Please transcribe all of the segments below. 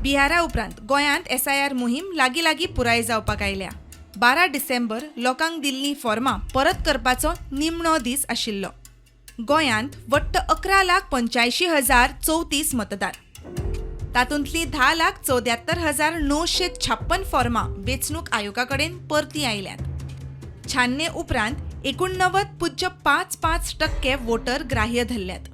बिहारा उपरांत गोंयांत एसआयआर मोहीम लागीं लागीं पुराय जावपाक आयल्या. 12 डिसेंबर लोकांक दिल्लीं फॉर्मां परत करपाचो निमणो दीस आशिल्लो. गोंयांत वट्ट 11,85,034 मतदार. तातूंतलीं 10,74,956 फॉर्मां वेंचणूक आयोगा कडेन परतीं आयल्यांत. छानने उपरांत 89.55% वोटर ग्राह्य धरल्यात.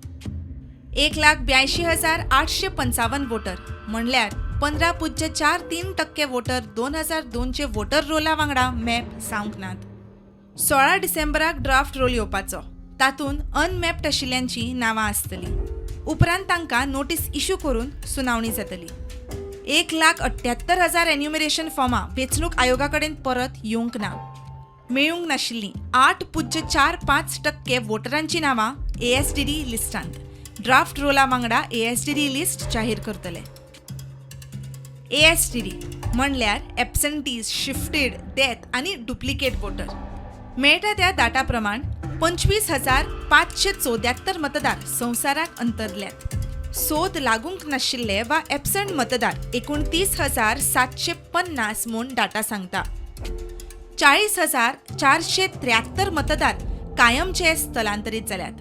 1,82,855 वोटर म्हणल्यार 15.43% वोटर 2002चे वोटर रोला वांगडा मॅप जावंक नात. 16 डिसेंबराक ड्राफ्ट रोल येवपाचो. तातूंत अनमॅप्ड आशिल्ल्यांची नांवां आसतलीं. उपरांत तांकां नोटीस इशू करून सुनावणी जातली. 1,78,000 एन्युमरेशन फॉर्मां वेंचणूक आयोगा कडेन परत येवंक ना. मेळूंक नाशिल्लीं 8.45% वोटरांची नांवां एएसडीडी लिस्टांत. ड्राफ्ट रोला वांगडा एएसडीडी लिस्ट जाहीर करतले. एएसटीडी म्हणल्यार एबसंटीज, शिफ्टेड, डेथ आनी डुप्लिकेट वोटर. मेळटा त्या डाटा प्रमाण 25,574 मतदार संवसाराक अंतरल्यात. सोद लागूंक नाशिल्ले वा एबसंट मतदार 29,750 म्हूण डाटा सांगता. 40,473 मतदार कायमचे स्थलांतरीत जाल्यात.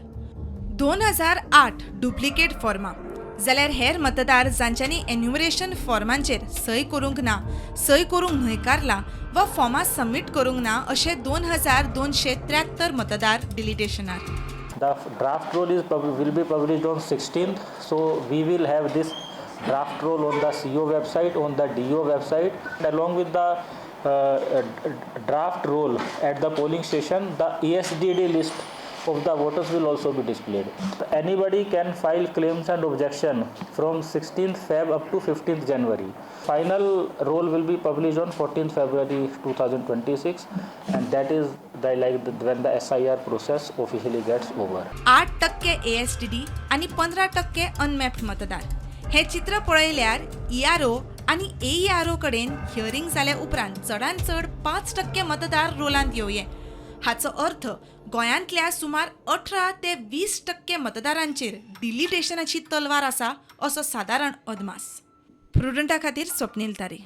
2008 डुप्लिकेट फॉर्मां, जाल्यार हेर मतदार जांच्यांनी एन्युमरेशन फॉर्मांचेर सय करूंक ना, सय करूंक न्हयकारला वा फॉर्मां सबमीट करूंक ना अशे 2273 मतदार डिलिटेशनार. The draft roll will be published on 16th, so we will have this draft roll on the CO website, on the DO website, and along with the draft roll at the polling station, the ASDD list of the voters will also be displayed. Anybody can file claims and objection from 16th Feb up to 15th January. Final roll will be published on 14th February 2026, and that is the, like the, when the SIR process officially gets over. 8% एएसडीडी आनी 15% अनमॅप्ड मतदार हें चित्र पळयल्यार ERO आनी AERO कडेन hearing जाल्या उपरांत चडांत चड 5% मतदार रोलांत येवये. हाचो अर्थ गोंयांतल्या सुमार 18 ते 20% मतदारांचेर डिलिटेशनाची तलवार आसा असो सादारण अदमास. प्रुडंटा खातीर स्वप्नील तारी.